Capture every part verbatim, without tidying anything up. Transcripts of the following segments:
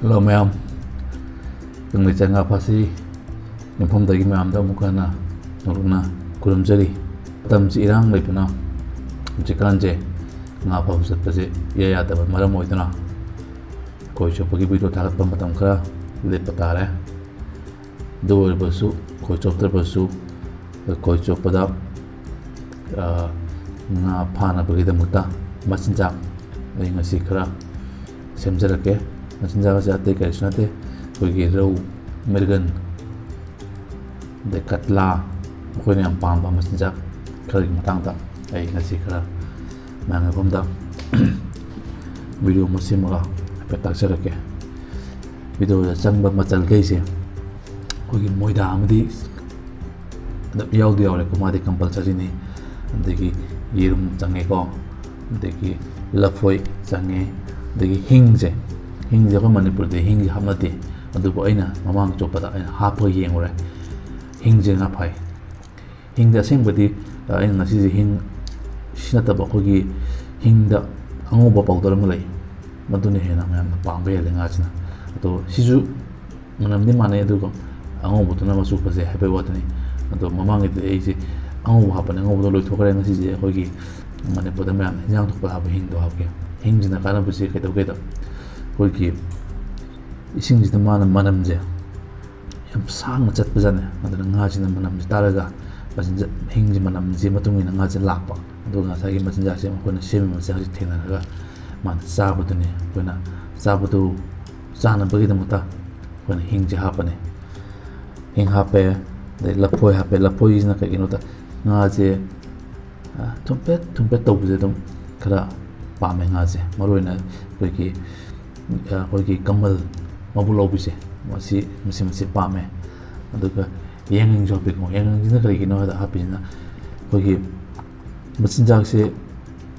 Hello ꯃꯌꯥꯝ, ꯀꯪꯂꯩꯆꯥ ꯉꯥ ꯐꯥꯁꯤ ꯌꯨꯝꯐꯝꯗꯒꯤ ꯃꯌꯥꯝꯗ ꯑꯃꯨꯛ ꯍꯟꯅ ꯅꯧꯅ ꯈꯨꯔꯨꯝꯖꯔꯤ꯫ ꯃꯇꯝꯁꯤ ꯏꯔꯥꯡ ꯂꯩꯕꯅ ꯍꯧꯖꯤꯛꯀꯥꯟꯁꯦ ꯉꯥ ꯐꯥꯕ ꯆꯠꯄꯁꯦ ꯏꯌꯥ ꯌꯥꯗꯕ ꯃꯔꯝ ꯑꯣꯏꯗꯨꯅ ꯈꯣꯏ ꯆꯣꯞꯄꯒꯤ ꯚꯤꯗꯤꯑꯣ ꯊꯥꯒꯠꯄ ꯃꯇꯝ ꯈꯔ ꯂꯦꯞꯄ ꯇꯥꯔꯦ꯫ ꯑꯗꯨ ꯑꯣꯏꯔꯕꯁꯨ ꯈꯣꯏ ꯆꯣꯞꯇ꯭ꯔꯕꯁꯨ ꯈꯣꯏ ꯆꯣꯞꯄꯗ, ꯑ, ꯉꯥ ꯐꯥꯅꯕꯒꯤꯗꯃꯛꯇ ꯃꯆꯤꯟꯖꯥꯛ ꯑꯩ ꯉꯁꯤ ꯈꯔ ꯁꯦꯝꯖꯔꯛꯀꯦ꯫ ꯃꯆꯤꯟꯖꯥꯛ ꯑꯁꯦ ꯑꯇꯩ ꯀꯔꯤꯁꯨ ꯅꯠꯇꯦ, ꯑꯩꯈꯣꯏꯒꯤ ꯔꯧ, ꯃꯤꯔꯒꯟ, ꯑꯗꯩ ꯀꯠꯂꯥ, ꯃꯈꯣꯏꯅ ꯌꯥꯝ ꯄꯥꯝꯕ ꯃꯆꯤꯟꯖꯥꯛ ꯈꯔꯒꯤ ꯃꯇꯥꯡꯗ ꯑꯩ ꯉꯁꯤ ꯈꯔ ꯃꯌꯥꯝꯒꯤ ꯃꯐꯝꯗ ꯚꯤꯗꯤꯑꯣ ꯑꯃ ꯁꯦꯝꯃꯒ ꯍꯥꯏꯐꯦꯠ ꯇꯥꯛꯆꯔꯛꯀꯦ꯫ ꯚꯤꯗꯤꯑꯣꯗ ꯆꯪꯕ ꯃꯆꯜꯈꯩꯁꯦ ꯑꯩꯈꯣꯏꯒꯤ ꯃꯣꯏꯗꯥ ꯑꯃꯗꯤ ꯑꯗꯨꯝ ꯌꯥꯎꯗꯤ ꯌꯥꯎꯔꯦꯀꯣ, ꯃꯥꯗꯤ ꯀꯝꯄꯜꯁꯔꯤꯅꯤ꯫ ꯑꯗꯒꯤ ꯌꯦꯔꯨꯝ ꯆꯪꯉꯦꯀꯣ, ꯑꯗꯒꯤ ꯂꯐꯣꯏ ꯆꯪꯉꯦ, ꯑꯗꯒꯤ ꯍꯤꯡꯁꯦ, ꯍꯤꯡꯁꯦ ꯑꯩꯈꯣꯏ ꯃꯅꯤꯄꯨꯔꯗꯤ ꯍꯤꯡꯁꯦ ꯍꯥꯞꯅꯗꯦ, ꯑꯗꯨꯕꯨ ꯑꯩꯅ ꯃꯃꯥꯡ ꯆꯣꯞꯄꯗ ꯑꯩꯅ ꯍꯥꯞꯄꯒ ꯌꯦꯡꯉꯨꯔꯦ, ꯍꯤꯡꯁꯦ ꯉꯥ ꯐꯥꯏ꯫ ꯍꯤꯡꯁꯦ ꯑꯁꯦꯡꯕꯗꯤ, ꯑ, ꯑꯩꯅ ꯉꯁꯤꯁꯦ ꯍꯤꯡ ꯁꯤ ꯅꯠꯇꯕ ꯑꯩꯈꯣꯏꯒꯤ ꯍꯤꯡꯗ ꯑꯉꯧꯕ ꯄꯥꯎꯗꯔ ꯑꯃ ꯂꯩ, ꯃꯗꯨꯅ ꯍꯦꯟꯅ ꯃꯌꯥꯝꯅ ꯄꯥꯝꯕ ꯍꯦꯜꯂꯦ ꯉꯥꯁꯤꯅ꯫ ꯑꯗꯣ ꯁꯤꯁꯨ ꯃꯅꯝꯗꯤ ꯃꯥꯟꯅꯩ, ꯑꯗꯨꯒ ꯑꯉꯧꯕꯗꯨꯅ ꯃꯆꯨ ꯐꯖꯩ ꯍꯥꯏꯕꯒꯤ ꯋꯥꯗꯨꯅꯤ꯫ ꯑꯗꯣ ꯃꯃꯥꯡꯒꯤꯗꯤ ꯑꯩꯁꯦ ꯑꯉꯧꯕ ꯍꯥꯞꯄꯅꯦ, ꯑꯉꯧꯕꯗꯣ ꯂꯣꯏꯊꯣꯛꯈ꯭ꯔꯦ꯫ ꯉꯁꯤꯁꯦ ꯑꯩꯈꯣꯏꯒꯤ ꯃꯅꯤꯄꯨꯔꯗ ꯃꯌꯥꯝꯅ ꯍꯤꯟꯖꯥꯡ ꯊꯣꯡꯕꯗ ꯍꯥꯞꯄ ꯍꯤꯡꯗꯣ ꯍꯥꯞꯀꯦ꯫ ꯍꯤꯡꯁꯤꯅ ꯀꯥꯟꯅꯕꯁꯦ ꯀꯩꯗꯧꯒꯦꯗ, ꯑꯩꯈꯣꯏꯒꯤ ꯏꯁꯤꯡꯁꯤꯗ ꯃꯥꯅ ꯃꯅꯝꯁꯦ ꯌꯥꯝ ꯁꯥꯡꯅ ꯆꯠꯄꯖꯥꯠꯅꯦ꯫ ꯑꯗꯨꯅ ꯉꯥꯁꯤꯅ ꯃꯅꯝꯁꯤ ꯇꯥꯔꯒ ꯃꯆꯤꯟꯖꯥꯛ, ꯍꯤꯡꯁꯤ ꯃꯅꯝꯁꯤ ꯃꯇꯨꯡ ꯏꯟꯅ ꯉꯥꯁꯤ ꯂꯥꯛꯄ꯫ ꯑꯗꯨꯒ ꯉꯁꯥꯏꯒꯤ ꯃꯆꯤꯟꯖꯥꯛꯁꯦ ꯃꯈꯣꯏꯅ ꯁꯦꯝꯃꯤꯕ ꯃꯆꯤꯟꯖꯥꯛꯁꯤ ꯊꯦꯡꯅꯔꯒ ꯃꯥꯅ ꯆꯥꯕꯗꯨꯅꯤ꯫ ꯑꯩꯈꯣꯏꯅ ꯆꯥꯕꯗꯨ ꯆꯥꯅꯕꯒꯤꯗꯃꯛꯇ ꯑꯩꯈꯣꯏꯅ ꯍꯤꯡꯁꯦ ꯍꯥꯞꯄꯅꯤ꯫ ꯍꯤꯡ ꯍꯥꯞꯄꯦ, ꯑꯗꯩ ꯂꯐꯣꯏ ꯍꯥꯞꯄꯦ꯫ ꯂꯐꯣꯏꯁꯤꯅ ꯀꯩꯒꯤꯅꯣꯗ ꯉꯥꯁꯦ, ꯑ, ꯊꯨꯝꯄꯦꯠ ꯊꯨꯝꯄꯦꯠ ꯇꯧꯕꯁꯦ ꯑꯗꯨꯝ ꯈꯔ ꯄꯥꯝꯃꯦ ꯉꯥꯁꯦ꯫ ꯃꯔꯨ ꯑꯣꯏꯅ ꯑꯩꯈꯣꯏꯒꯤ, ꯑ, ꯑꯩꯈꯣꯏꯒꯤ ꯀꯃꯜ ꯃꯕꯨꯛ ꯂꯧꯕꯤꯁꯦ, ꯃꯁꯤ, ꯃꯁꯤ, ꯃꯁꯤ ꯄꯥꯝꯃꯦ꯫ ꯑꯗꯨꯒ ꯌꯥꯏꯉꯪꯁꯨ ꯍꯥꯞꯄꯤꯀꯣ꯫ ꯌꯥꯏꯉꯪꯁꯤꯅ ꯀꯔꯤꯒꯤꯅꯣ ꯍꯥꯏꯗ ꯍꯥꯞꯄꯤꯁꯤꯅ ꯑꯩꯈꯣꯏꯒꯤ ꯃꯆꯤꯟꯖꯥꯛꯁꯦ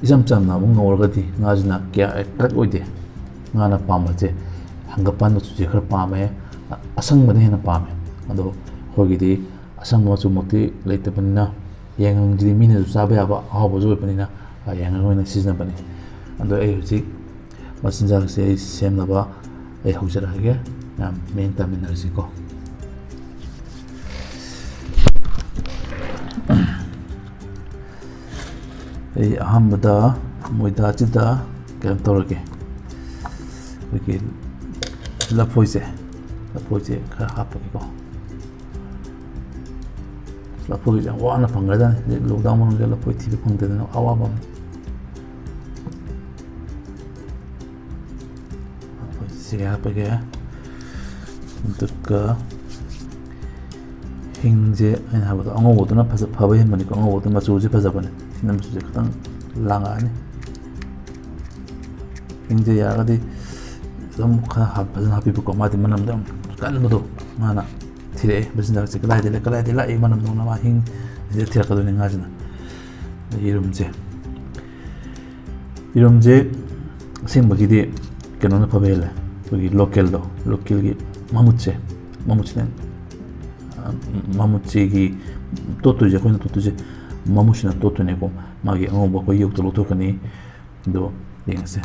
ꯏꯆꯝ ꯆꯝꯅ ꯑꯃꯨꯛ ꯉꯧꯔꯒꯗꯤ ꯉꯥꯁꯤꯅ ꯀꯌꯥ ꯑꯦꯇ꯭ꯔꯦꯛ ꯑꯣꯏꯗꯦ꯫ ꯉꯥꯅ ꯄꯥꯝꯕꯁꯦ ꯍꯪꯒꯄꯥꯟ ꯃꯆꯨꯁꯦ ꯈꯔ ꯄꯥꯝꯃꯦ, ꯑ-, ꯑꯁꯪꯕꯅ ꯍꯦꯟꯅ ꯄꯥꯝꯃꯦ꯫ ꯑꯗꯣ ꯑꯩꯈꯣꯏꯒꯤꯗꯤ ꯑꯁꯪꯕ ꯃꯆꯨꯃꯛꯇꯤ ꯂꯩꯇꯕꯅꯤꯅ, ꯌꯥꯏꯉꯪꯁꯤꯗꯤ ꯃꯤꯅꯁꯨ ꯆꯥꯕ ꯌꯥꯕ ꯑꯍꯥꯎꯕꯁꯨ ꯑꯣꯏꯕꯅꯤꯅ, ꯑ, ꯌꯥꯏꯉꯪ ꯑꯣꯏꯅ ꯁꯤꯖꯤꯟꯅꯕꯅꯤ꯫ ꯑꯗꯣ ꯑꯩ ꯍꯧꯖꯤꯛ ꯃꯆꯤꯟꯖꯥꯛꯁꯦ ꯑꯩ ꯁꯦꯝꯅꯕ ꯑꯩ ꯍꯧꯖꯔꯛꯑꯒꯦ, ꯃꯌꯥꯝ ꯃꯤꯠꯌꯦꯡ ꯇꯥꯃꯤꯟꯅꯔꯁꯤꯀꯣ꯫ ꯑꯩ ꯑꯍꯥꯟꯕꯗ ꯃꯣꯏꯗꯥꯁꯤꯗ ꯀꯩꯅꯣ ꯇꯧꯔꯒꯦ, ꯑꯩꯈꯣꯏꯒꯤ ꯂꯐꯣꯏꯁꯦ, ꯂꯐꯣꯏꯁꯦ ꯈꯔ ꯍꯥꯞꯄꯒꯦꯀꯣ꯫ ꯂꯐꯣꯏꯁꯦ ꯌꯥꯝ ꯋꯥꯅ ꯐꯪꯈ꯭ꯔꯖꯥꯠꯅꯤ ꯍꯧꯖꯤꯛ lockdown ꯃꯅꯨꯡꯗ, ꯂꯐꯣꯏ ꯊꯤꯕ ꯐꯪꯗꯗꯅ ꯑꯋꯥꯕ ꯑꯃ꯫ ꯁꯤꯒ ꯍꯥꯞꯄꯒꯦ꯫ ꯑꯗꯨꯒ ꯍꯤꯡꯁꯦ ꯑꯩꯅ ꯍꯥꯏꯕꯗꯣ ꯑꯉꯧꯕꯗꯨꯅ ꯐꯖ-, ꯐꯕ ꯍꯦꯟꯕꯅꯤꯀꯣ, ꯑꯉꯧꯕꯗꯨ ꯃꯆꯨꯁꯦ ꯐꯖꯕꯅꯦ, ꯁꯤꯅ ꯃꯆꯨꯁꯦ ꯈꯤꯇꯪ ꯂꯥꯡꯉꯛꯑꯅꯤ꯫ ꯍꯤꯡꯁꯦ ꯌꯥꯔꯒꯗꯤ ꯑꯗꯨꯝ ꯈꯔ ꯍꯥꯞ-, ꯐꯖꯅ ꯍꯥꯞꯄꯤꯕꯀꯣ, ꯃꯥꯗꯤ ꯃꯅꯝꯗꯣ ꯌꯥꯝ ꯀꯟꯕꯗꯣ ꯃꯥꯅ ꯊꯤꯔꯛꯑꯦ꯫ ꯃꯆꯤꯟꯖꯥꯛꯁꯦ ꯀꯗꯥꯏꯗ ꯂꯩ, ꯀꯗꯥꯏꯗ ꯂꯥꯛꯏ ꯃꯅꯝꯗꯧꯅ ꯃꯥ ꯍꯤꯡ ꯁꯤꯗ ꯊꯤꯔꯛꯀꯗꯣꯏꯅꯤ ꯉꯥꯁꯤꯅ꯫ ꯌꯦꯔꯨꯝꯁꯦ, ꯌꯦꯔꯨꯝꯁꯦ ꯑꯁꯦꯡꯕꯒꯤꯗꯤ ꯀꯩꯅꯣꯅ ꯐꯕ ꯍꯦꯜꯂꯦ, ꯑꯩꯈꯣꯏꯒꯤ localꯗꯣ, localꯒꯤ ꯃꯃꯨꯠꯁꯦ, ꯃꯃꯨꯠꯁꯤꯅ, ꯑ, ꯃꯃꯨꯠꯁꯤꯒꯤ ꯇꯣꯠꯇꯣꯏꯁꯦ, ꯑꯩꯈꯣꯏꯅ ꯇꯣꯠꯇꯣꯏꯁꯦ ꯃꯃꯨꯠꯁꯤꯅ ꯇꯣꯠꯇꯣꯏꯅꯦꯀꯣ꯫ ꯃꯥꯒꯤ ꯑꯉꯧꯕ ꯑꯩꯈꯣꯏ ꯌꯣꯛꯇꯣ ꯂꯧꯊꯣꯛꯀꯅꯤ꯫ ꯑꯗꯣ ꯌꯦꯡꯉꯁꯦ꯫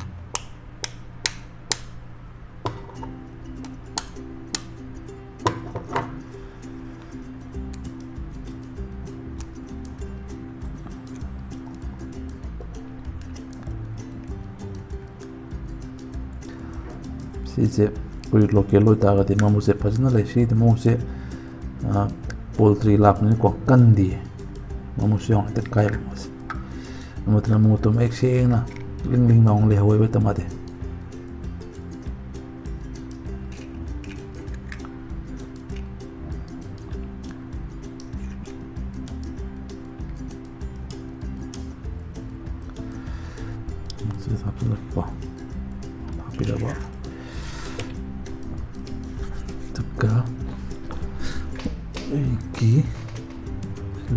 ꯁꯤꯁꯦ ꯑꯩꯈꯣꯏ local ꯑꯣꯏꯇꯥꯔꯒꯗꯤ ꯃꯃꯨꯠꯁꯦ ꯐꯖꯅ ꯂꯩ꯫ ꯁꯤꯗꯤ ꯃꯃꯨꯠꯁꯦ, ꯑ, poultry ꯂꯥꯛꯄꯅꯤꯅꯀꯣ, ꯀꯟꯗꯤꯌꯦ꯫ ꯃꯃꯨꯠꯁꯦ ꯌꯦꯡꯉꯣ, ꯍꯦꯛꯇ ꯀꯥꯏꯕ ꯃꯃꯨꯠꯁꯦ꯫ ꯃꯃꯨꯠꯇꯨꯅ ꯃꯃꯨꯠꯇꯣ ꯃꯌꯦꯛ ꯁꯦꯡꯅ ꯂꯤꯡ ꯂꯤꯡ ꯂꯥꯎꯅ ꯂꯩꯍꯧꯋꯦꯕ ꯍꯦꯛꯇ ꯃꯥꯗꯤ꯫ ꯁꯤꯗ ꯍꯥꯞꯆꯤꯜꯂꯛꯀꯦꯀꯣ꯫ ꯍꯥꯞꯄꯤꯔꯕ꯫ ꯑꯗꯨꯒ ꯑꯩꯒꯤ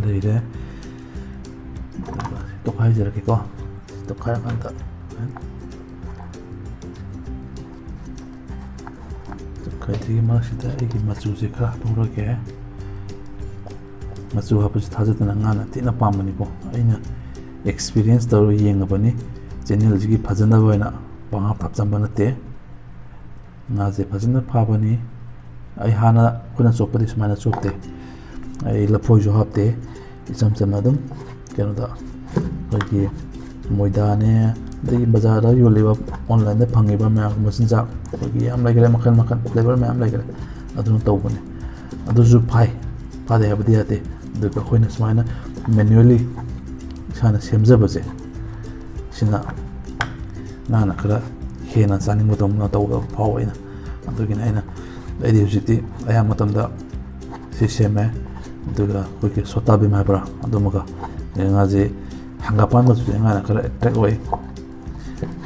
ꯂꯩꯔꯦ꯫ ꯑꯗꯨꯒ ꯇꯣꯈꯥꯏꯖꯔꯛꯀꯦꯀꯣ꯫ ꯇꯣꯈꯥꯏꯔꯀꯥꯟꯗ ꯇꯣꯈꯥꯏꯗ꯭ꯔꯤꯉꯩ ꯃꯔꯛꯁꯤꯗ ꯑꯩꯒꯤ ꯃꯆꯨꯁꯦ ꯈꯔ ꯍꯥꯞꯍꯧꯔꯒꯦ꯫ ꯃꯆꯨ ꯍꯥꯞꯄꯁꯤ ꯊꯥꯖꯗꯅ ꯉꯥꯅ ꯊꯤꯅ ꯄꯥꯝꯕꯅꯤꯀꯣ꯫ ꯑꯩꯅ experience ꯇꯧꯔ ꯌꯦꯡꯉꯕꯅꯤ꯫ Channelꯁꯤꯒꯤ ꯐꯖꯅꯕ ꯑꯣꯏꯅ ꯄꯪꯍꯥꯞ ꯍꯥꯞꯆꯟꯕ ꯅꯠꯇꯦ꯫ ꯉꯥꯁꯦ ꯐꯖꯅ ꯐꯥꯕꯅꯤ꯫ ꯑꯩ ꯍꯥꯟꯅ ꯑꯩꯈꯣꯏꯅ ꯆꯣꯞꯄꯗꯤ ꯁꯨꯃꯥꯏꯅ ꯆꯣꯞꯇꯦ꯫ ꯑꯩ ꯂꯐꯣꯏꯁꯨ ꯍꯥꯞꯇꯦ꯫ ꯏꯆꯝ ꯆꯝꯅ ꯑꯗꯨꯝ ꯀꯩꯅꯣꯗ, ꯑꯩꯈꯣꯏꯒꯤ ꯃꯣꯏꯗꯥꯅꯦ, ꯑꯗꯒꯤ ꯕꯖꯥꯔꯗ ꯌꯣꯜꯂꯤꯕ, online-ꯗ ꯐꯪꯉꯤꯕ ꯃꯌꯥꯝ ꯃꯆꯤꯟꯖꯥꯛ, ꯑꯩꯈꯣꯏꯒꯤ ꯌꯥꯝ ꯂꯩꯈ꯭ꯔꯦ, ꯃꯈꯜ ꯃꯈꯜ, flavour ꯃꯌꯥꯝ ꯂꯩꯈ꯭ꯔꯦ, ꯑꯗꯨꯅ ꯇꯧꯕꯅꯦ꯫ ꯑꯗꯨꯁꯨ ꯐꯥꯏ, ꯐꯥꯗꯦ ꯍꯥꯏꯕꯗꯤ ꯌꯥꯗꯦ꯫ ꯑꯗꯨꯒ ꯑꯩꯈꯣꯏꯅ ꯁꯨꯃꯥꯏꯅ manually ꯏꯁꯥꯅ ꯁꯦꯝꯖꯕꯁꯦ, ꯁꯤꯅ ꯉꯥꯅ ꯈꯔ ꯍꯦꯟꯅ ꯆꯥꯅꯤꯡꯕꯗꯧꯅ ꯇꯧꯕ ꯐꯥꯎꯋꯦ ꯑꯩꯅ꯫ ꯑꯗꯨꯒꯤꯅ ꯑꯩꯅ, ꯑꯩꯗꯤ ꯍꯧꯖꯤꯛꯇꯤ ꯑꯌꯥꯝꯕ ꯃꯇꯝꯗ ꯁꯤ ꯁꯦꯝꯃꯦ꯫ ꯑꯗꯨꯒ ꯑꯩꯈꯣꯏꯒꯤ ꯁꯣꯇꯥ ꯚꯤꯝ ꯍꯥꯏꯕ꯭ꯔꯥ, ꯑꯗꯨꯃꯒ, ꯉꯥꯁꯦ ꯍꯪꯒꯥꯄꯥꯟ ꯃꯆꯨꯁꯦ ꯉꯥꯅ ꯈꯔ attract ꯑꯣꯏ꯫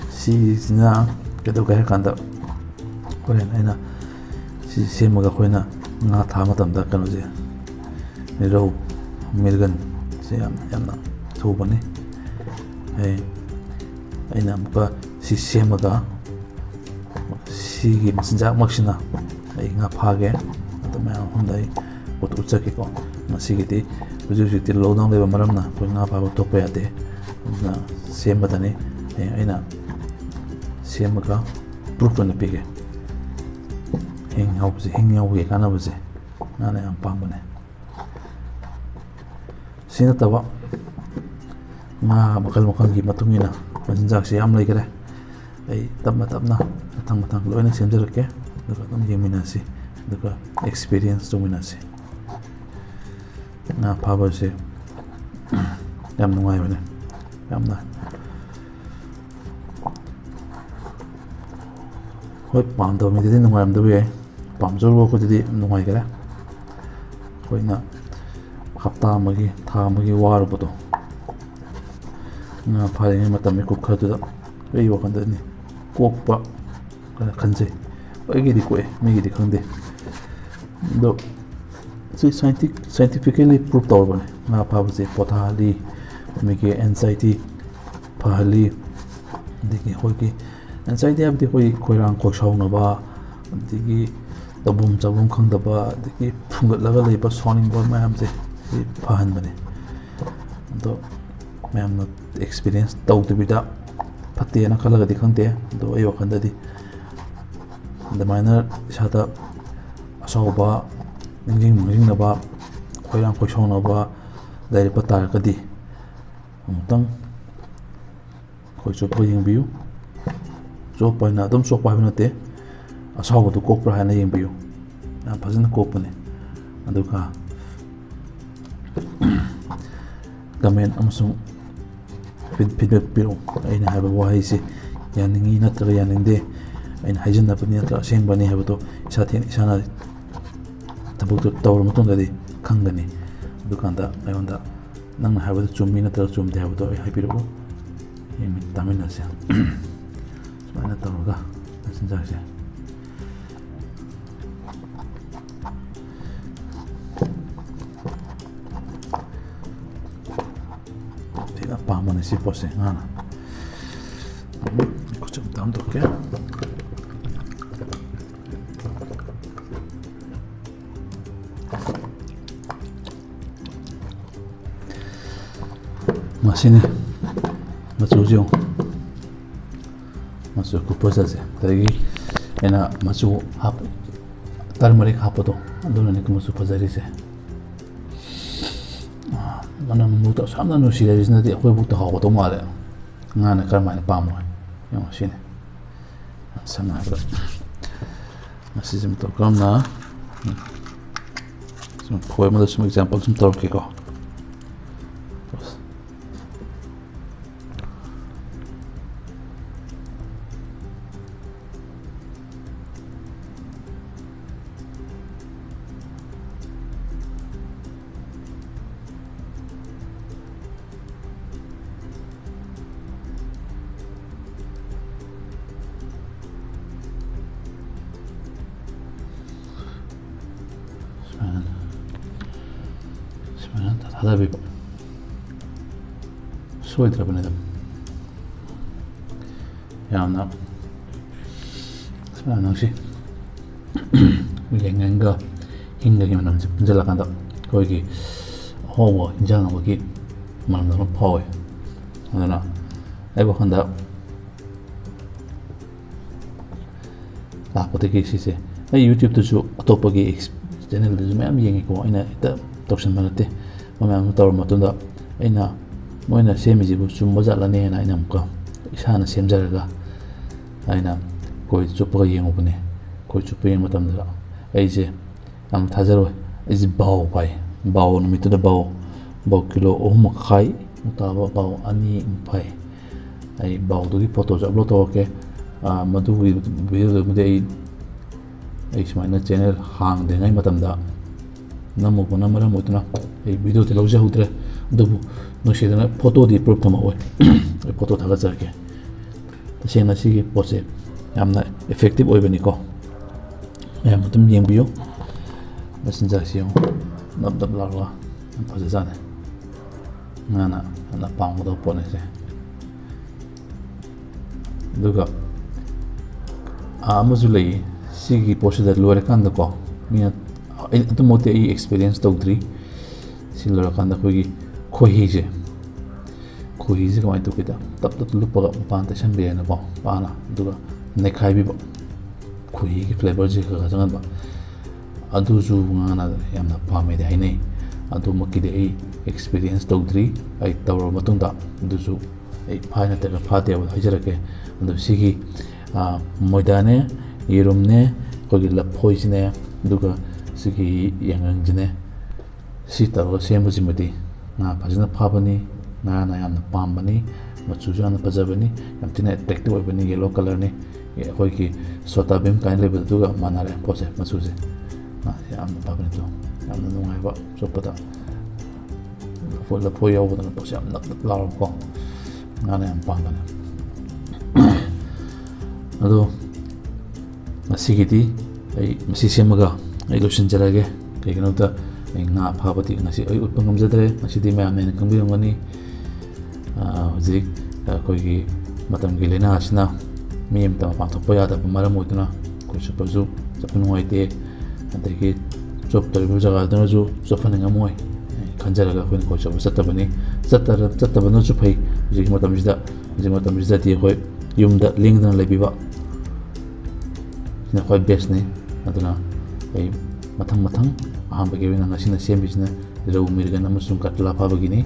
ꯁꯤꯁꯤꯅ ꯀꯩꯗꯧꯒꯦ ꯍꯥꯏ ꯀꯥꯟꯗ, ꯍꯣꯔꯦꯟ ꯑꯩꯅ ꯁꯤ ꯁꯦꯝꯃꯒ ꯑꯩꯈꯣꯏꯅ ꯉꯥ ꯊꯥ ꯃꯇꯝꯗ ꯀꯩꯅꯣꯁꯦ, ꯔꯧ, ꯃꯤꯔꯒꯟ, ꯁꯤ ꯌꯥꯝ, ꯌꯥꯝꯅ ꯊꯨꯕꯅꯤ꯫ ꯑꯩ, ꯑꯩꯅ ꯑꯃꯨꯛꯀ ꯁꯤ ꯁꯦꯝꯃꯒ, ꯁꯤꯒꯤ ꯃꯆꯤꯟꯖꯥꯛꯃꯛꯁꯤꯅ ꯑꯩ ꯉꯥ ꯐꯥꯒꯦ꯫ ꯑꯗꯨ ꯃꯌꯥꯝ ꯃꯐꯝꯗ ꯑꯩ ꯄꯣꯠꯇꯨ ꯎꯠꯆꯒꯦꯀꯣ꯫ ꯉꯁꯤꯒꯤꯗꯤ ꯍꯧꯖꯤꯛ ꯍꯧꯖꯤꯛꯇꯤ lockdown ꯂꯩꯕ ꯃꯔꯝꯅ ꯑꯩꯈꯣꯏ ꯉꯥ ꯐꯥꯕ ꯊꯣꯛꯄ ꯌꯥꯗꯦ꯫ ꯑꯗꯨꯅ ꯁꯦꯝꯕꯗꯅꯤ꯫ ꯍꯌꯦꯡ ꯑꯩꯅ ꯁꯦꯝꯃꯒ proof ꯑꯣꯏꯅ ꯄꯤꯒꯦ꯫ ꯍꯤꯡ ꯌꯥꯎꯕꯁꯦ, ꯍꯤꯡ ꯌꯥꯎꯕꯒꯤ ꯀꯥꯟꯅꯕꯁꯦ ꯉꯥꯅ ꯌꯥꯝ ꯄꯥꯝꯕꯅꯦ꯫ ꯁꯤ ꯅꯠꯇꯕ ꯉꯥ ꯃꯈꯜ ꯃꯈꯜꯒꯤ ꯃꯇꯨꯡ ꯏꯟꯅ ꯃꯆꯤꯟꯖꯥꯛꯁꯦ ꯌꯥꯝ ꯂꯩꯈꯔꯦ꯫ ꯑꯩ ꯇꯞꯅ ꯇꯞꯅ ꯃꯊꯪ ꯃꯊꯪ ꯂꯣꯏꯅ ꯁꯦꯝꯖꯔꯛꯀꯦ, ꯑꯗꯨꯒ ꯑꯗꯨꯝ ꯌꯦꯡꯃꯤꯟꯅꯁꯤ, ꯑꯗꯨꯒ experience ꯇꯧꯃꯤꯟꯅꯁꯤ꯫ ꯉꯥ ꯐꯥꯕꯁꯦ ꯌꯥꯝ ꯅꯨꯡꯉꯥꯏꯕꯅꯦ, ꯌꯥꯝꯅ꯫ ꯍꯣꯏ, ꯄꯥꯝꯗꯕ ꯃꯤꯗꯗꯤ ꯅꯨꯡꯉꯥꯏꯔꯝꯗꯕ ꯌꯥꯏ, ꯄꯥꯝꯖꯔꯨꯕ ꯑꯩꯈꯣꯏꯗꯗꯤ ꯅꯨꯡꯉꯥꯏꯈꯔꯦ꯫ ꯑꯩꯈꯣꯏꯅ ꯍꯞꯇꯥ ꯑꯃꯒꯤ, ꯊꯥ ꯑꯃꯒꯤ ꯋꯥꯔꯨꯕꯗꯣ ꯉꯥ ꯐꯥꯔꯤꯉꯩ ꯃꯇꯝꯒꯤ ꯀꯨꯞꯈꯔꯗꯨꯗ ꯑꯩ ꯋꯥꯈꯜꯗꯅꯤ ꯀꯣꯛꯄ ꯈꯔ ꯈꯟꯖꯩ꯫ ꯑꯩꯒꯤꯗꯤ ꯀꯣꯛꯑꯦ, ꯃꯤꯒꯤꯗꯤ ꯈꯪꯗꯦ꯫ ꯑꯗꯣ ꯁꯤ scientific-, scientifically proof ꯇꯧꯔꯕꯅꯦ꯫ ꯉꯥ ꯐꯥꯕꯁꯦ ꯄꯣꯊꯥꯍꯜꯂꯤ, ꯃꯤꯒꯤ anxiety ꯐꯍꯜꯂꯤ, ꯑꯗꯒꯤ ꯑꯩꯈꯣꯏꯒꯤ anxiety ꯍꯥꯏꯕꯗꯤ ꯑꯩꯈꯣꯏ ꯈꯣꯏꯔꯥꯡ ꯈꯣꯏꯁꯥꯎꯅꯕ, ꯑꯗꯒꯤ ꯇꯧꯐꯝ ꯆꯥꯐꯝ ꯈꯪꯗꯕ, ꯑꯗꯒꯤ ꯐꯨꯡꯒꯠꯂꯒ ꯂꯩꯕ, ꯁꯥꯎꯅꯤꯡꯕ ꯃꯌꯥꯝꯁꯦ ꯁꯤ ꯐꯍꯟꯕꯅꯦ꯫ ꯑꯗꯣ ꯃꯌꯥꯝꯅ experience ꯇꯧꯗꯕꯤꯗ ꯐꯠꯇꯦꯅ ꯈꯜꯂꯒꯗꯤ ꯈꯪꯗꯦ, ꯑꯗꯣ ꯑꯩ ꯋꯥꯈꯜꯗꯗꯤ ꯑꯗꯨꯃꯥꯏꯅ ꯏꯁꯥꯗ ꯑꯁꯥꯎꯕ, ꯅꯤꯡꯁꯤꯡ ꯃꯥꯡꯖꯤꯡꯅꯕ, ꯈꯣꯏꯔꯥꯡ ꯈꯣꯏꯁꯥꯎꯅꯕ ꯂꯩꯔꯛꯄ ꯇꯥꯔꯒꯗꯤ ꯑꯃꯨꯛꯇꯪ ꯈꯣꯏ ꯆꯣꯞꯄꯒ ꯌꯦꯡꯕꯤꯌꯨ꯫ ꯆꯣꯞꯄ ꯍꯥꯏꯅ ꯑꯗꯨꯝ ꯆꯣꯞꯄ ꯍꯥꯏꯕ ꯅꯠꯇꯦ, ꯑꯁꯥꯎꯕꯗꯨ ꯀꯣꯛꯄ꯭ꯔꯥ ꯍꯥꯏꯅ ꯌꯦꯡꯕꯤꯌꯨ꯫ ꯌꯥꯝ ꯐꯖꯅ ꯀꯣꯛꯄꯅꯤ꯫ ꯑꯗꯨꯒ comment ꯑꯃꯁꯨꯡ feed-, feedback ꯄꯤꯔꯛꯎ꯫ ꯑꯩꯅ ꯍꯥꯏꯕ ꯋꯥꯍꯩꯁꯤ ꯌꯥꯅꯤꯡꯉꯤ ꯅꯠꯇ꯭ꯔꯒ ꯌꯥꯅꯤꯡꯗꯦ, ꯑꯩꯅ ꯍꯥꯏꯖꯤꯟꯅꯕꯅꯤ ꯅꯠꯇ꯭ꯔꯒ ꯑꯁꯦꯡꯕꯅꯤ ꯍꯥꯏꯕꯗꯣ ꯏꯁꯥ ꯊꯦꯡ-, ꯏꯁꯥꯅ ꯊꯕꯛꯇꯨ ꯇꯧꯔ ꯃꯇꯨꯡꯗꯗꯤ ꯈꯪꯒꯅꯤ꯫ ꯑꯗꯨꯀꯥꯟꯗ ꯑꯩꯉꯣꯟꯗ ꯅꯪꯅ ꯍꯥꯏꯕꯗꯨ ꯆꯨꯝꯃꯤ ꯅꯠꯇ꯭ꯔꯒ ꯆꯨꯝꯗꯦ ꯍꯥꯏꯕꯗꯣ ꯑꯩ ꯍꯥꯏꯕꯤꯔꯛꯎ꯫ ꯌꯦꯡꯃꯤ-, ꯇꯥꯃꯤꯟꯅꯁꯦ꯫ ꯁꯨꯃꯥꯏꯅ ꯇꯧꯔꯒ ꯃꯆꯤꯟꯖꯥꯛꯁꯦ ꯊꯤꯅ ꯄꯥꯝꯕꯅꯦ ꯁꯤ ꯄꯣꯠꯁꯦ, ꯉꯥꯅ꯫ ꯈꯨꯠꯁꯦ ꯑꯝꯇ ꯍꯥꯝꯗꯣꯛꯀꯦ꯫ ꯃꯁꯤꯅꯤ ꯃꯆꯨꯁꯤ ꯌꯦꯡꯉꯨ꯫ ꯃꯆꯨ ꯈꯨꯐꯖꯁꯦ꯫ ꯑꯗꯒꯤ ꯑꯩꯅ ꯃꯆꯨ ꯍꯥꯞ-, turmeric ꯍꯥꯞꯄꯗꯣ, ꯑꯗꯨꯅꯅꯤ ꯃꯆꯨ ꯐꯖꯔꯤꯁꯦ꯫ ꯑꯥ, ꯃꯅꯝꯕꯨꯛꯇ ꯑꯁꯨꯛ ꯌꯥꯝꯅ ꯅꯨꯡꯁꯤꯔꯤꯁꯤꯅꯗꯤ ꯑꯩꯈꯣꯏꯕꯨꯛꯇ ꯍꯥꯎꯒꯗꯧ ꯃꯥꯜꯂꯦ꯫ ꯉꯥꯅ ꯀꯔꯝꯍꯥꯏꯅ ꯄꯥꯝꯃꯣꯏ? ꯌꯦꯡꯉꯣ ꯁꯤꯅꯤ꯫ ꯁꯝꯅ ꯍꯥꯏꯔꯕꯗ ꯃꯁꯤꯁꯦ ꯃꯇꯧ ꯀꯔꯝꯅ, ꯁꯨꯝ ꯈꯣꯏ ꯑꯃꯗ ꯁꯨꯝ example ꯁꯨꯝ ꯇꯧꯔꯛꯀꯦꯀꯣ꯫ ꯁꯨꯃꯥꯏꯅ, ꯁꯨꯃꯥꯏꯅ ꯊꯥꯗꯕꯤꯕ ꯁꯣꯏꯗ꯭ꯔꯕꯅꯤ ꯑꯗꯨꯝ꯫ ꯌꯥꯝꯅ, ꯁꯨꯃꯥꯏꯅ ꯅꯨꯡꯁꯤ꯫ ꯌꯥꯏꯉꯪꯒ ꯍꯤꯡꯒꯒꯤ ꯃꯅꯝꯁꯦ ꯄꯨꯟꯁꯤꯜꯂꯀꯥꯟꯗ ꯑꯩꯈꯣꯏꯒꯤ ꯑꯍꯥꯎꯕ ꯏꯟꯖꯥꯡ ꯑꯃꯒꯤ ꯃꯅꯝꯗꯣ ꯑꯃ ꯐꯥꯎꯋꯦ꯫ ꯑꯗꯨꯅ ꯑꯩ ꯋꯥꯈꯜꯗ ꯂꯥꯛꯄꯗꯒꯤ ꯁꯤꯁꯦ ꯑꯩ YouTube-ꯇꯁꯨ ꯑꯇꯣꯞꯄꯒꯤ ꯑꯦꯛꯁ-, channel-ꯗꯁꯨ ꯃꯌꯥꯝ ꯌꯦꯡꯉꯤꯀꯣ, ꯑꯩꯅ ꯍꯦꯛꯇ ꯇꯧꯁꯟꯕ ꯅꯠꯇꯦ꯫ ꯃꯣꯏ ꯃꯌꯥꯝ ꯑꯃ ꯇꯧꯔ ꯃꯇꯨꯡꯗ ꯑꯩꯅ ꯃꯣꯏꯅ ꯁꯦꯝꯃꯤꯁꯤꯕꯨ ꯆꯨꯝꯕ ꯖꯥꯠꯂꯅꯦꯅ ꯑꯩꯅ ꯑꯃꯨꯛꯀ ꯏꯁꯥꯅ ꯁꯦꯝꯖꯔꯒ ꯑꯩꯅ ꯈꯣꯏ ꯆꯨꯞꯄꯒ ꯌꯦꯡꯉꯨꯕꯅꯦ꯫ ꯈꯣꯏ ꯆꯨꯞꯄ ꯌꯦꯡꯕ ꯃꯇꯝꯗ ꯑꯩꯁꯦ ꯌꯥꯝ ꯊꯥꯖꯔꯣꯏ, ꯑꯩꯁꯦ ꯕꯥꯎ ꯐꯥꯏ꯫ ꯕꯥꯎ ꯅꯨꯃꯤꯠꯇꯨꯗ ꯕꯥꯎ, ꯕꯥꯎ ꯀꯤꯂꯣ ꯑꯍꯨꯝ ꯃꯈꯥꯏ ꯃꯨꯛ ꯇꯥꯕ ꯕꯥꯎ ꯑꯅꯤ ꯑꯃꯨꯛ ꯐꯥꯏ꯫ ꯑꯩ ꯕꯥꯎꯗꯨꯒꯤ photo-ꯁꯨ upload ꯇꯧꯔꯛꯀꯦ꯫ ꯑꯥ, ꯃꯗꯨꯒꯤ video-ꯗꯨꯕꯨꯗꯤ ꯑꯩ, ꯑꯩ ꯁꯨꯃꯥꯏꯅ channel ꯍꯥꯡꯗ꯭ꯔꯤꯉꯩ ꯃꯇꯝꯗ ꯅꯝꯃꯨꯕꯅ ꯃꯔꯝ ꯑꯣꯏꯗꯨꯅ ꯑꯩ video-ꯗꯤ ꯂꯧꯖꯍꯧꯗ꯭ꯔꯦ꯫ ꯑꯗꯨꯕꯨ ꯅꯨꯡꯁꯤꯗꯅ photo-ꯗꯤ proof ꯊꯝꯃꯛꯑꯣꯏ꯫ ꯑꯩ photo ꯊꯥꯒꯠꯆꯔꯛꯀꯦ꯫ ꯇꯁꯦꯡꯅ ꯁꯤꯒꯤ ꯄꯣꯠꯁꯦ ꯌꯥꯝꯅ effective ꯑꯣꯏꯕꯅꯤꯀꯣ꯫ ꯃꯌꯥꯝ ꯑꯗꯨꯝ ꯌꯦꯡꯕꯤꯌꯨ꯫ ꯃꯆꯤꯟꯖꯥꯛꯁꯤ ꯌꯦꯡꯉꯨ, ꯅꯞ ꯅꯞ ꯂꯥꯎꯔꯒ ꯌꯥꯝ ꯐꯖꯖꯥꯠꯅꯤ꯫ ꯉꯥꯅ ꯌꯥꯝꯅ ꯄꯥꯝꯒꯗꯕ ꯄꯣꯠꯅꯤ ꯁꯦ꯫ ꯑꯗꯨꯒ, ꯑꯥ, ꯑꯃꯁꯨ ꯂꯩꯌꯦ꯫ ꯁꯤꯒꯤ ꯄꯣꯠꯁꯤꯗ ꯂꯣꯏꯔꯀꯥꯟꯗꯀꯣ, ꯃꯤꯅ, ꯑꯩ ꯑꯗꯨꯃꯛꯇꯤ ꯑꯩ experience ꯇꯧꯗ꯭ꯔꯤ꯫ ꯁꯤ ꯂꯣꯏꯔꯀꯥꯟꯗ ꯑꯩꯈꯣꯏꯒꯤ ꯈꯣꯏꯍꯤꯁꯦ, ꯈꯣꯏꯍꯤꯁꯦ ꯀꯃꯥꯏꯅ ꯇꯧꯒꯦꯗ, ꯇꯞ ꯇꯞ ꯂꯨꯞꯄꯒ ꯃꯄꯥꯟ ꯇꯩꯁꯟꯕꯤꯔꯦꯅꯀꯣ, ꯄꯥꯅ, ꯑꯗꯨꯒ ꯅꯩꯈꯥꯏꯕꯤꯕ, ꯈꯣꯏꯍꯤꯒꯤ flavour-ꯁꯦ ꯈꯔ ꯈꯔ ꯆꯪꯍꯟꯕ꯫ ꯑꯗꯨꯁꯨ ꯉꯥꯅ ꯌꯥꯝꯅ ꯄꯥꯝꯃꯦꯗꯤ ꯍꯥꯏꯅꯩ꯫ ꯑꯗꯨꯃꯛꯀꯤꯗꯤ ꯑꯩ experience ꯇꯧꯗ꯭ꯔꯤ꯫ ꯑꯩ ꯇꯧꯔꯕ ꯃꯇꯨꯡꯗ ꯑꯗꯨꯁꯨ ꯑꯩ ꯐꯥꯏ ꯅꯠꯇ꯭ꯔꯒ ꯐꯥꯗꯦ ꯍꯥꯏꯕꯗꯣ ꯍꯥꯏꯖꯔꯛꯀꯦ꯫ ꯑꯗꯣ ꯁꯤꯒꯤ, ꯑꯥ, ꯃꯣꯏꯗꯥꯅꯦ, ꯌꯦꯔꯨꯝꯅꯦ, ꯑꯩꯈꯣꯏꯒꯤ ꯂꯐꯣꯏꯁꯤꯅꯦ, ꯑꯗꯨꯒ ꯁꯤꯒꯤ ꯌꯥꯏꯉꯪꯁꯤꯅꯦ, ꯁꯤ ꯇꯧꯔꯒ ꯁꯦꯝꯕꯁꯤꯃꯗꯤ ꯉꯥ ꯐꯖꯅ ꯐꯥꯕꯅꯤ, ꯉꯥꯅ ꯌꯥꯝꯅ ꯄꯥꯝꯕꯅꯤ, ꯃꯆꯨꯁꯨ ꯌꯥꯝꯅ ꯐꯖꯕꯅꯤ, ꯌꯥꯝ ꯊꯤꯅ attractive ꯑꯣꯏꯕꯅꯤ, yellow colour-ꯅꯤ꯫ ꯑꯩꯈꯣꯏꯒꯤ ꯁꯣꯇꯥ ꯚꯤꯝ ꯀꯥꯏꯅ ꯂꯩꯕꯗꯨꯒ ꯃꯥꯟꯅꯔꯦ ꯄꯣꯠꯁꯦ, ꯃꯆꯨꯁꯦ꯫ ꯉꯥꯁꯦ ꯌꯥꯝꯅ ꯐꯕꯅꯤ ꯑꯗꯣ, ꯌꯥꯝꯅ ꯅꯨꯡꯉꯥꯏꯕ ꯆꯨꯞꯄꯗ꯫ ꯂꯐꯣꯏ, ꯂꯐꯣꯏ ꯌꯥꯎꯕꯗꯅ ꯄꯣꯠꯁꯦ ꯌꯥꯝ ꯅꯞ ꯅꯞ ꯂꯥꯎꯔꯒꯀꯣ, ꯉꯥꯅ ꯌꯥꯝ ꯄꯥꯝꯕꯅꯦ꯫ ꯑꯗꯣ ꯉꯁꯤꯒꯤꯗꯤ ꯑꯩ ꯃꯁꯤ ꯁꯦꯝꯃꯒ ꯑꯩ ꯂꯣꯏꯁꯤꯟꯖꯔꯒꯦ꯫ ꯀꯩꯒꯤꯅꯣꯗ ꯑꯩ ꯉꯥ ꯐꯥꯕꯗꯤ ꯉꯁꯤ ꯑꯩ ꯎꯠꯄ ꯉꯝꯖꯗ꯭ꯔꯦ꯫ ꯉꯁꯤꯗꯤ ꯃꯌꯥꯝꯅ ꯍꯦꯟꯅ ꯈꯪꯕꯤꯔꯝꯒꯅꯤ꯫ ꯑꯥ, ꯍꯧꯖꯤꯛ ꯑꯩꯈꯣꯏꯒꯤ ꯃꯇꯝꯒꯤ ꯂꯥꯏꯅꯥ ꯑꯁꯤꯅ ꯃꯤ ꯑꯃꯇ ꯃꯄꯥꯟ ꯊꯣꯛꯄ ꯌꯥꯗꯕ ꯃꯔꯝ ꯑꯣꯏꯗꯨꯅ ꯑꯩꯈꯣꯏ ꯆꯨꯞꯄꯁꯨ ꯆꯠꯄ ꯅꯨꯡꯉꯥꯏꯇꯦ꯫ ꯑꯗꯒꯤ ꯆꯣꯞꯇꯧꯔꯤꯕ ꯖꯒꯥꯗꯨꯅꯁꯨ ꯆꯣꯞꯍꯟꯅꯤꯡꯉꯝꯃꯣꯏ ꯈꯟꯖꯔꯒ ꯑꯩꯈꯣꯏꯅ ꯈꯣꯏ ꯆꯣꯞꯄ ꯆꯠꯇꯕꯅꯤ꯫ ꯆꯠꯇꯔ-, ꯆꯠꯇꯕꯅꯁꯨ ꯐꯩ꯫ ꯍꯧꯖꯤꯛꯀꯤ ꯃꯇꯝꯁꯤꯗ, ꯍꯧꯖꯤꯛ ꯃꯇꯝꯁꯤꯗꯗꯤ ꯑꯩꯈꯣꯏ ꯌꯨꯝꯗ ꯂꯦꯡꯗꯅ ꯂꯩꯕꯤꯕ, ꯁꯤꯅ ꯈ꯭ꯋꯥꯏ ꯕꯦꯁꯅꯤ꯫ ꯑꯗꯨꯅ ꯑꯩ ꯃꯊꯪ ꯃꯊꯪ, ꯑꯍꯥꯟꯕꯒꯤ ꯑꯣꯏꯅ ꯉꯁꯤꯅ ꯁꯦꯝꯃꯤꯁꯤꯅ ꯔꯧ ꯃꯤꯔꯒꯟ ꯑꯃꯁꯨꯡ ꯀꯇꯂꯥ ꯐꯥꯕꯒꯤꯅꯤ꯫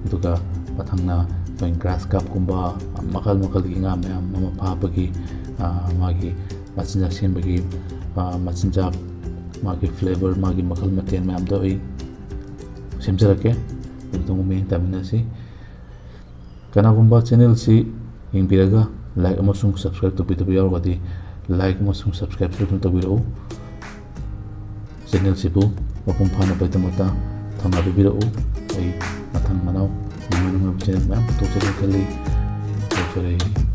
ꯑꯗꯨꯒ ꯃꯊꯪꯅ ꯑꯩꯈꯣꯏ ꯒ꯭ꯔꯥꯁ ꯀꯥꯞꯀꯨꯝꯕ ꯃꯈꯜ ꯃꯈꯜꯒꯤ ꯉꯥ ꯃꯌꯥꯝ ꯑꯃ ꯐꯥꯕꯒꯤ, ꯑ, ꯃꯥꯒꯤ ꯃꯆꯤꯟꯖꯥꯛ ꯁꯦꯝꯕꯒꯤ, ꯑ, ꯃꯆꯤꯟꯖꯥꯛ, ꯃꯥꯒꯤ ꯐ꯭ꯂꯦꯕꯔ, ꯃꯥꯒꯤ ꯃꯈꯜ ꯃꯊꯦꯜ ꯃꯌꯥꯝꯗꯣ ꯑꯩ ꯁꯦꯝꯖꯔꯛꯀꯦ꯫ ꯑꯗꯨ ꯃꯇꯨꯡ ꯃꯤꯠꯌꯦꯡ ꯇꯥꯃꯤꯟꯅꯁꯤ꯫ ꯀꯅꯥꯒꯨꯝꯕ ꯆꯦꯅꯦꯜꯁꯤ ꯌꯦꯡꯕꯤꯔꯒ ꯂꯥꯏꯛ ꯑꯃꯁꯨꯡ ꯁꯕꯁꯀ꯭ꯔꯥꯏꯕ ꯇꯧꯕꯤꯗꯕ ꯌꯥꯎꯔꯒꯗꯤ ꯂꯥꯏꯛ ꯑꯃꯁꯨꯡ ꯁꯕꯁꯀ꯭ꯔꯥꯏꯕꯁꯨ ꯑꯗꯨꯝ ꯇꯧꯕꯤꯔꯛꯎ꯫ ꯆꯦꯅꯦꯜꯁꯤꯕꯨ ꯃꯄꯨꯡ ꯐꯥꯅꯕꯒꯤꯗꯃꯛꯇ ꯊꯧꯅꯥ ꯄꯤꯕꯤꯔꯛꯎ꯫ ꯑꯩ ꯃꯊꯪ ꯃꯅꯥꯎ ꯅꯨꯡꯉꯥꯏ ꯅꯨꯡꯉꯥꯏꯕ ꯆꯦꯅꯦꯜ ꯃꯌꯥꯝ ꯄꯨꯊꯣꯛꯆꯒꯦ ꯈꯜꯂꯤ꯫ ꯌꯥꯏꯐꯔꯦ꯫